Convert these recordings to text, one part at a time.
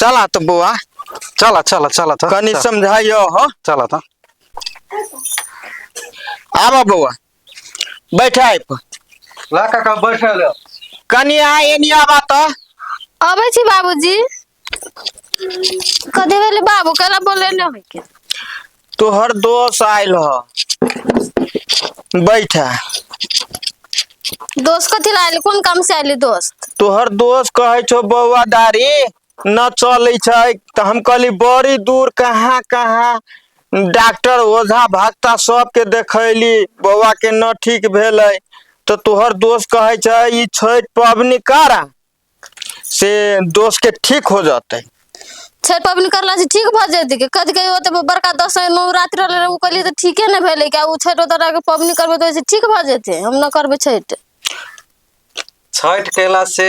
चला तऽ बौआ। चला चला चला तऽ। कनि समझाइयो हो। चला तऽ। आबऽ बौआ, बैठ आबि। ला काका बैठल। कनि आ एनी आबा तऽ। अबै छी बाबूजी। कथी भेलै बाबू, केला बोले नहि होइके? तोहर दोस्त आयल ह, बैठ। दोस्त कथी ला आयल? कोन काम से आयल दोस्त? तोहर दोस्त कहै छौ बौआ दारी न चलै छै, तऽ हम कहली बड़ी दूर कहाँ कहाँ डॉक्टर ओझा भक्ता सबके देखैली, बौआ के न ठीक भेलै। तऽ तोहर दोस्त कहै छै ई छठि पबनी करा से दोस्त के ठीक हो जतै। छठि पबनी करला से ठीक भऽ जेतै? के कथी कहियो ओते बड़का दसैँ नवरात्रि रहलै, ओ कहलियै तऽ ठीके नहि भेलै। क्या ओ छठि ओतऽ के पबनी करबै तऽ ओहिसँ ठीक भऽ जेतै? हम न करबै छठि। छठि केला से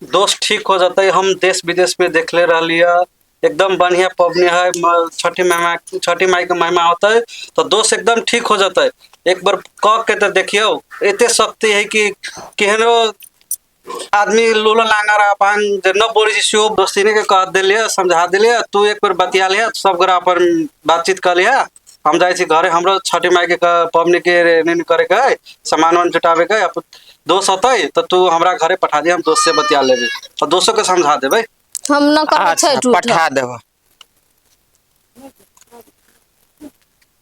दोस्त ठीक हो जतै, हम देश विदेश में देखले रहली है। एकदम बढ़िया पबनी है। छठी महिमा, छठी माई के महिमा होतै तो दोस्त एकदम ठीक हो जतै। एक बार कह के तो देखियौ, एते शक्ति है कि केहनो आदमी लूला लांगर अपन जे न बोलै छै सेहो दोस्तीने के कह देलियै, समझा देलियै। तू एक बेर बतिया लिहे, सब गोरा अपन बातचीत कर लिहे। हम जाइ छी घरे, हमरो छठी माई के पबनी के निन करे के है, सामान वामान जुटावे के है। दोस्त होतै तऽ तू हमरा घरे पठा दिहे, हम दोस्त से बतिया लेबै और दोस्तों के समझा देबै। हम न करबै। अच्छा। छठि उठ। पठा देब।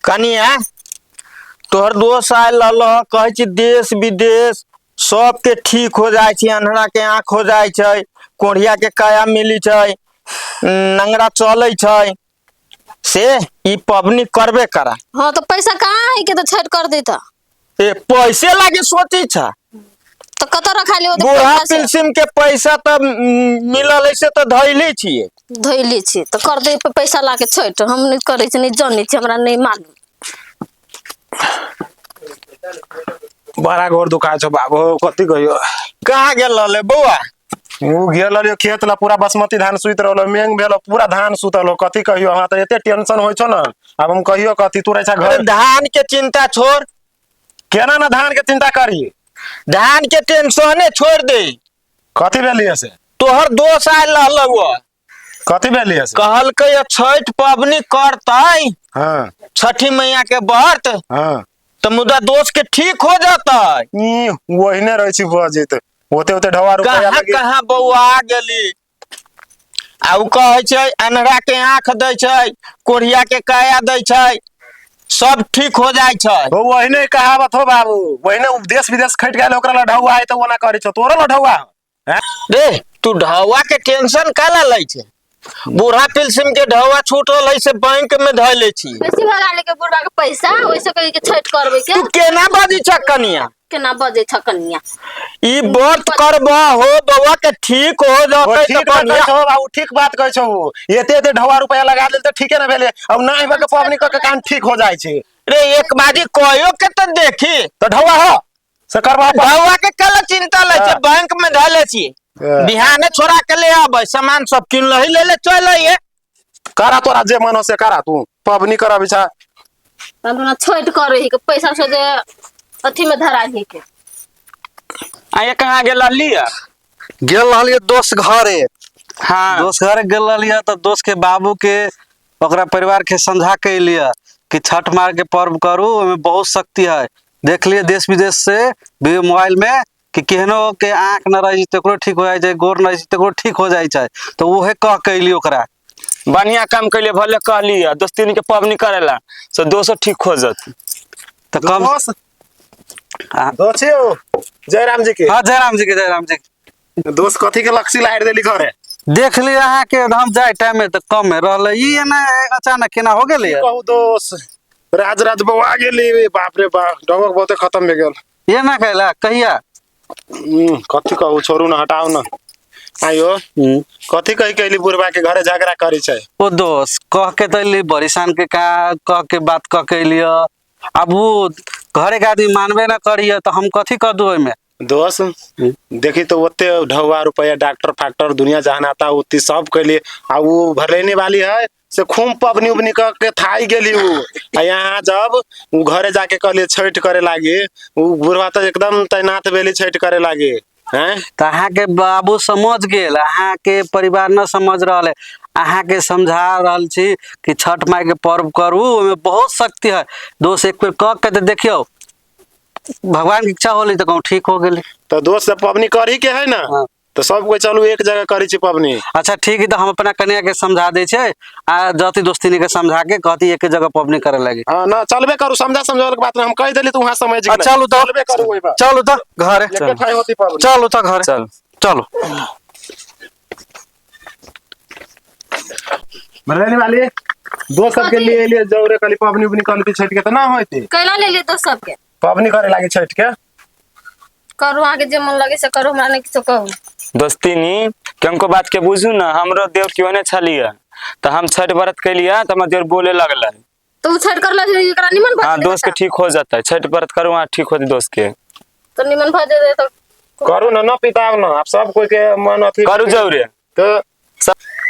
कनिया, तोहर दोस्त आयल रहल, कहै छी देश विदेश सबके ठीक हो जाइ छै, अन्हरा के आँख हो जाइ छै, कोढ़िया के काया मिली छै, नंगरा चलै छै, से ई पबनी करबे करा। हाँ तऽ पैसा कहाँ है के तऽ छठि कर देता? ए, पैसे लागी सोची छ? तऽ कतऽ रखा लियो? बूढ़ा पिलसिम के पैसा तऽ मिलल है से तऽ धैले छियै। धोइले छी तऽ कर दे पैसा ला के छठि। हम नहि करै छी, नहि जानै छी, हमरा नहि मालूम। बड़ा गोर दुखाइ छौ बाबू, कथी कहियो। कहाँ गेल रहले बौआ? उ गेल रहलियो खेत ला, पूरा बासमती धान सुति रहलो, मेंग भेलो, पूरा धान सुतल हो। कथी कहियो, हमरा तऽ एते टेंशन होइ छौ ने, आब हम कहियो कथी। तू रहै छा अरे घर। धान के चिंता छोड़। केना ना धान के चिंता करी? धान के टेंशने छोड़ दे। कथी भेलियै से? तोहर दोस्त आयल रहल। कथी भेलियै से? कहलकै छठि पबनी करतै। हाँ। छठी मैया के व्रत। हाँ। तऽ मुदा दोस्त के ठीक हो जतै। ई ओहिने रहै छी बजैत, ओते ओते ढवा रुपया कहाँ लगी। कहाँ बौआ गेली, आ उ कहै छै अन्हरा के आँख दै छै, कोढ़िया के काया दै छै, सब ठीक हो जाइ छै। ओ ओहिने कहावत हो बाबू, ओहिने उ देश विदेश खटि गेल, ओकरा लढौआ है तऽ ओना करै छौ, तोरो लढौआ हो। रे, तू ढौआ के टेंशन काला लै छै? बूढ़ा पिलसिम के ढौआ छूटल है से बैंक में धऽ ले छी। बेसी भगा ले के बुढ़बा के पैसा, ओहिसे कहि के छठि करबै के। तू केना बजै छ कनिया? केना बजै छ कनिया? ई व्रत करबह हो बौआ के ठीक हो ओ जतै तऽ ठीक बात कहै बढ़िया। छौ बाबू, ठीक बात कहै छौ। एते एते ढौआ रुपया लगा देल तऽ ठीके ने भेलै। अब ना हेबे के पबनी कऽ के कान ठीक हो जाइ छै। रे, एक बाजी कहियो के तऽ देखी। तऽ ढौआ हो से करबा। ढौआ के कल चिंता लै छै? हाँ। बैंक में धऽ ले छी, बिहाने छोड़ा के ले आबै, सामान सब किन लही, ले ले चल अइहे। करा, तोरा जे मन हो से करा, तू पबनी कर अभी छा। तहन ना छठि करै ही के पैसा से जे अथी में धरा ही के। आये, कहाँ गेल रहली है? गेल रहलियै दोस्त घरे। हाँ। दोस्त घरे गेल रहलियै तऽ दोस्त के बाबू के ओकरा परिवार के समझा के एलियै कि छठ मार के पर्व करू, ओहिमे बहुत शक्ति है। देखलियै देश विदेश से भी मोबाइल में कि केहनो के आँख न रहै छै तकरो ठीक हो जाइ छै, गोर न रहै छै तकरो ठीक हो जाइ छै, तऽ उहे कह के एलियै ओकरा। बढ़िया काम कैले, भले कहली है दोस्ती के पबनी करेला से दोसो ठीक हो जत। तऽ कम दोस्त। हाँ। दोस्त छियौ, जयराम जी के। हाँ, जयराम जी के, जयराम जी के। दोस्त, कथी के लक्सी लारि देली घरे? देख लियै अहाँके, हम जाय टाइम में तऽ कमे रहलै, ई एना अचानक केना हो गेलै? कहू दोस्त, राज राज बौआ गेली, बाप रे बाप, डबक बहुते खत्म भए गेल। एना कैला कहिया? कथी कहू, छोड़ू ने, हटाउ ने। आइयो कथी कही कैली बुढ़बा के घरे झगड़ा करै छै? ओ दोस्त, कह के तऽ एली बरिसान के का कह के बात कह के एलियै, आब ओ घरे के आदमी मानबे ना करिय तऽ हम कथी कर दू ओहिमे? दोस्त, देखी तो ओते ढौआ रुपया डॉक्टर फाक्टर दुनिया जहान आता उती सब कैली, आ उ भरलेने वाली है से खूब पबनी उबनी कर के थाई गेली उ। आ यहाँ जब उ घरे जाके कहलिए छठि करे लागी, उ बुढ़वा तऽ एकदम तैनात भेली छठि करे लागी। हैं तऽ अहाँके बाबू समझ गेल, अहाँके परिवार न समझ रहल है। अहाँके समझा रहल छी कि छठ माई के पर्व करू, ओहिमे बहुत शक्ति है। दोस्त एक बेर कह के तऽ देखियौ, भगवान के इच्छा होली तऽ कहूँ ठीक हो गेली। तो दोस्त सब पबनी करही के है ना। हाँ। तो सब कोई चलू एक जगह करी छी पबनी। अच्छा ठीक है, तऽ हम अपना कन्या के समझा दै छियै आ जति दोस्तिनी के समझा के कहती एक जगह पबनी करे लगी। हाँ ना चलबे करू, समझा समझा के बात ना, हम कह देली तू वहां समझ आ, गेलै। चलू तऽ चलबे करू ओहि बार। चलू तऽ घरे। एके ठाई होती पबनी। चलू तऽ घरे। चल। चलू। भरलेनी वाली दोस्त सबके लिए लिए जौरे कली पबनी उबनी करती छठ के तऽ ना होती। कैला ले लियो दोस्त सबके? पबनी करे लागी छठ के। करू अहाँके जे मन लगे से करू, हमरा नहि किछो कहू। दोस्तीनी के हमको बात के बुझू ना, हमरो देव क्यों ने छलिए तऽ हम छठ व्रत कैलिए तऽ हमर देव बोले लगलै। तो उ छठ करला से एकरा निमन भऽ हाँ जेतै दोस्त के बच्चा। ठीक हो जाता है, छठ व्रत करू वहाँ ठीक होते दोस्त के। तो निमन भऽ जेतै तऽ करू ना, ना पिताओ ना, आप सब कोई के मन अथी करू जौरे। तो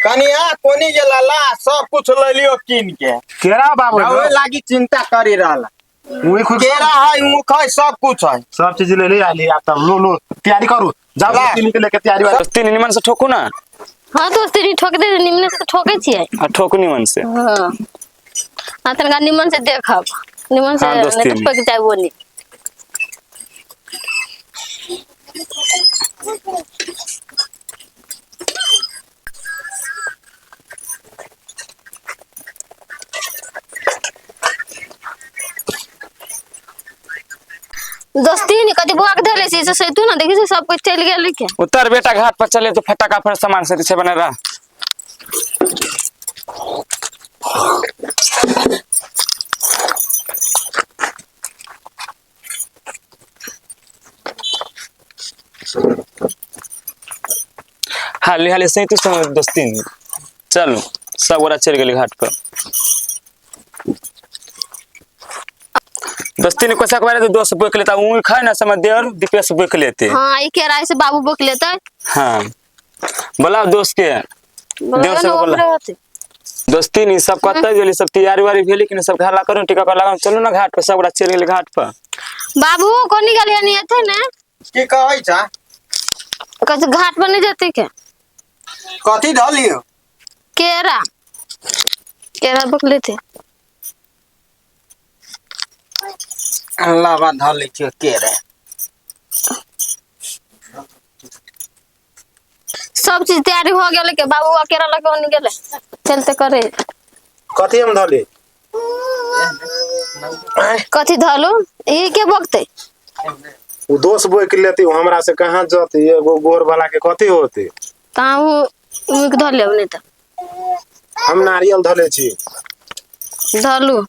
कनिया कोनी जे लाला सब कुछ ले लियो कीन के। केरा बाबू ओहि लागी चिंता करी रहल। वही खुद केरा है, ऊख है, सब कुछ है। सब चीज ले ले आली। आप तब लो लो तैयारी करू, जाओ ला। तीन के लेके तैयारी वाली। दोस्ती निमन से ठोकू ना। हाँ दोस्ती ठोक दे, निमन से तऽ ठोकै छियै। आ ठोकू निमन से। हाँ आ तनिका निमन से देखब, निमन से हाँ, दोस्ती नहीं तऽ पकि जाय बोली। दोस्ती नहीं कथी बुआ के धैले छी से सैतू ना देखी से सब कुछ चलि गेलै के। उतर बेटा घाट पर चले तो फटाका पर सामान से छे बने रहा। हाली हाली सही तू समझ दोस्ती नहीं। चलो सब गोरा चल गेली घाट पर। दोस्ती ने कोसा के बारे तो दोस्त बोक लेता ऊ खाए ना समझ देर दीपेश बोक लेते। हाँ ई केरा से बाबू बोक लेतै। हाँ बोला दोस्त के बोलबै से ने बोला। ओकरे होतै। दोस्ती नहीं सब कतऽ गेली, सब तैयारी उयारी भेली कि नहीं, सब हल्ला करू टीका कर लगाऊ चलू ना घाट पर, सब गोरा चलि गेली घाट पर। बाबू कोनी गेलियै नहीं एतै ने? की कहै छ? कहै छै घाट पर नहीं जेतै के? कथी धलियो? केरा। केरा बोक लेतै। लाबा धलै छियो केरा। सब चीज तैयारी हो गेलै के बाबू केरा लऽ के ओनी गेलै। चलते करे। कथी हम धली? कथी धलू? ई के बोकतै? उ दोस्त बोक लेती, उ हमरा से कहाँ जती, एगो गोर वाला के कथी होती? ता उ ऊख धर लेब नहीं तऽ। हम नारियल धले छी। धलू।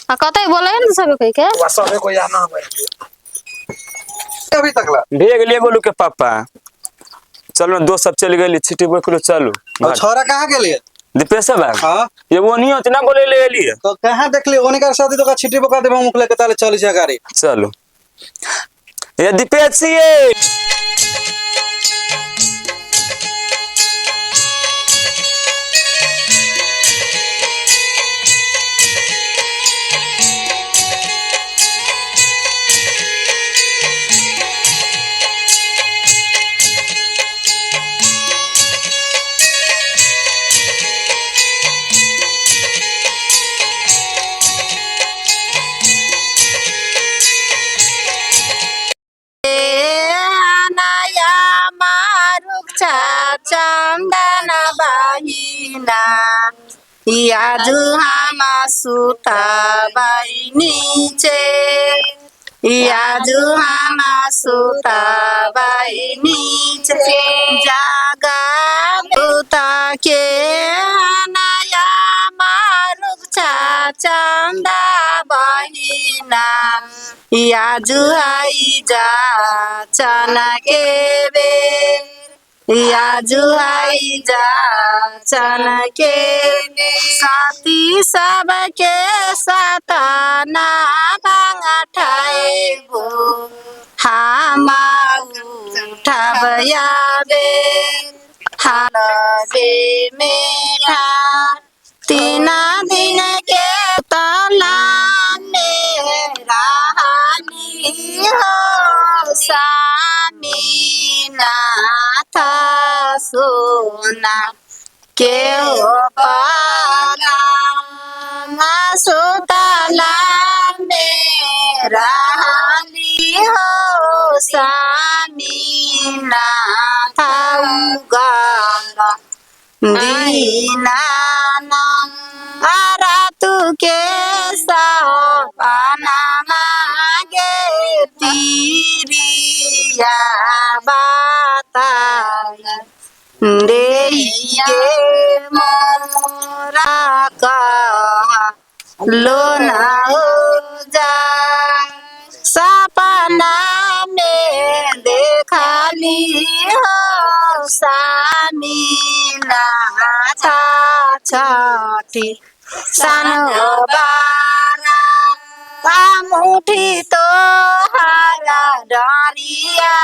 आ कतै बोलै ने सब कोई के? वा सबे कोई आना है। अभी तक ला भे गेलिए गोलू के पापा। चलो ना दोस्त सब चलि गेली, छिटी बोक लो चलू। और छोरा कहाँ गेलिए? दीपेश बा। हाँ ये वो नहीं होती ना बोले ले एलिए। तो कहाँ देखली ओनी का साथी तो का छिटी बोका देबो मुख लेके ताले चली छै गाड़ी। चलो ये दीपेश ये चंदन बहिना याजु हमा सुताबाई नीचे, याजु हमा सुताबाई नीचे, जागा उता के नया मारुक चंदा बहिना याजु आई जा चना के बेर, याजु आई जा चना के साथी सबके सताना भांगा ठाएबो हामा उठाबया बेर हालबे मेठा तीना दिन के तला में रानी हो सा। सोना के हो पाला सुतला में रहली हो सामीना थाउ गाला दीनाना रातु के सपना मागे तीरिया बाताई देइगे मोरा कहा लो ना हो जा सपना में देखली हो सामीना छा छठी सानो बारा मुठी तो हारा डरिया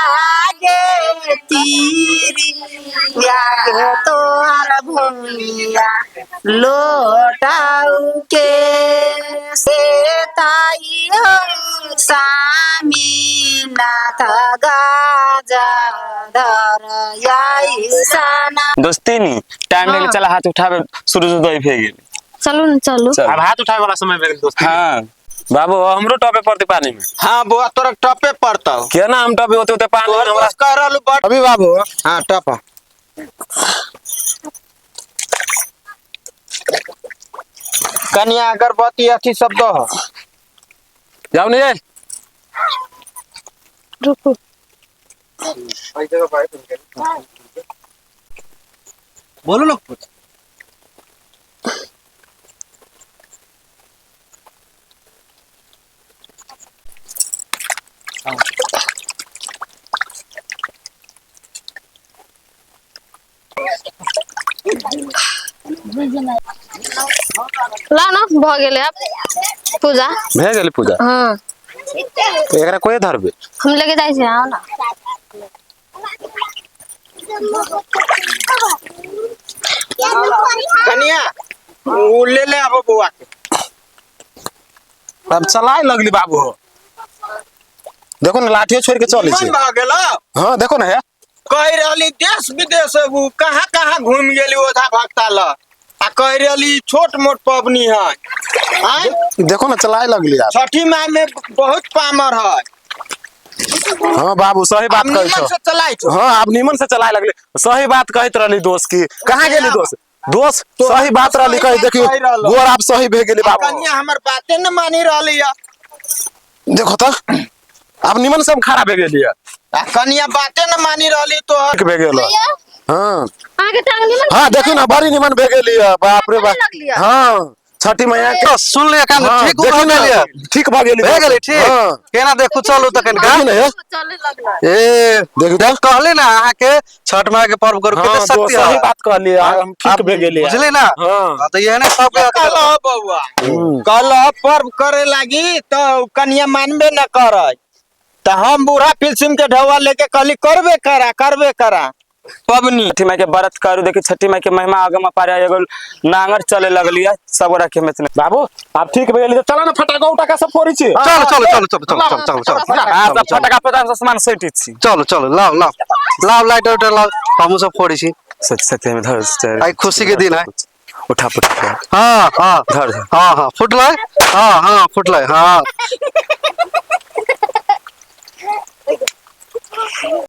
गे तीरिया गे तोहर भूमिया लोटाउ के से ताई हो सामी नाथ गाजा धर आई सना दोस्ती नी टाइम लेके चला हाथ उठाबे सूरज उदय भे गेल। चलू ने चलू। चल। अब हाथ उठावे वाला समय भे गेल दोस्ती। हाँ बाबू हमरो टपे पड़ते पानी में। हाँ बौआ तोरा टपे पड़तौ। किया ना हम टपे होते होते पानी में तोहर हमरा बस कह रहलू बड़। अभी बाबू। हाँ टप। कनिया अगरबत्ती अथी सब दो। जाओ नहीं जाए। रुकू। बोलो ना कुछ। लाउ न भऽ गेलै आब पूजा। भे गेलै पूजा। हाँ तो एकरा कोई धरबे? हम लेके जाइ छी, आउ न। कनिया उ ले ले आबो बौआ के। अब चलाए लगली बाबू हो। देखो ना लाठियो छोड़ के चले छी। मन भऽ गेलौ। हाँ देखो ना है। कहि रहली देश विदेश उ कहाँ कहाँ घूम गेली ओझा भक्ता ल आ कहि रहली छोट मोट पबनी है। आँय? देखो ना चलाए लगली आप। छठी माह में बहुत पामर है। हाँ बाबू सही बात आब कहै निमन छौ। से चलाइ छौ। हाँ आप निमन से चलाए लगले। सही बात कहैत रहली दोस्त की। कहाँ गेली दोस्त? दोस्त सही बात रहली कही देखियो कहि रहलो। गोर आप सही भे गेली बाबू। कनिया हमर बाते न मानी रहली है। देखो तो आप निमन से हम खड़ा भे गेली है। आ कनिया बाते न मानी रहली तोहर। ठीक भे गेल। हाँ अहाँके टांग निमन। हाँ देखियो ना बड़ी निमन भे गेली है। बाप रे बाप। लगली है। हाँ छठी मैया के सुन लिया कान हाँ, ठीक देखियो भऽ ना गेलियै। ठीक भऽ गेली। भे गेलै ठीक। हाँ। केना देखू चलू तखन का। देखियो ना हे। चले लगलै। ए देखियो तो। कहली ना अहाँके छठ माय के पर्व करू हाँ कते दोस्त शक्ति सही है। बात कहली हम ठीक भे गेली। बुझली ना। हाँ। हाँ, तऽ एहने सबके कहलह बौआ कहलह पर्व करे लागी तो कनिया मानबे न करे त हम बूढ़ा फिल्सिम के ढौआ लेके कहली करबे करा करबे करा पबनी। छठी माई के व्रत करू। देखी छठी माई के महिमा आगम अपार है। एगो नांगर चले लगली है सब गोरा के में। बाबू आप ठीक भे गेली तो चला ना फटाका उटाका सब फोड़ी छी। चलो चलो चलो चलो चलो चलो चलो चलो हाँ सब फटाका फटाका सब सामान सैटी छी। चलो चलो लाओ लाओ लाओ लाइट उटर लाओ हमहूँ सब फोड़ै छी। सच सत्य में धर। आइ खुशी के दिन है। उठा पुठा। हाँ हाँ धर धर। हाँ हाँ फुटलै। हाँ हाँ फुटलै। हाँ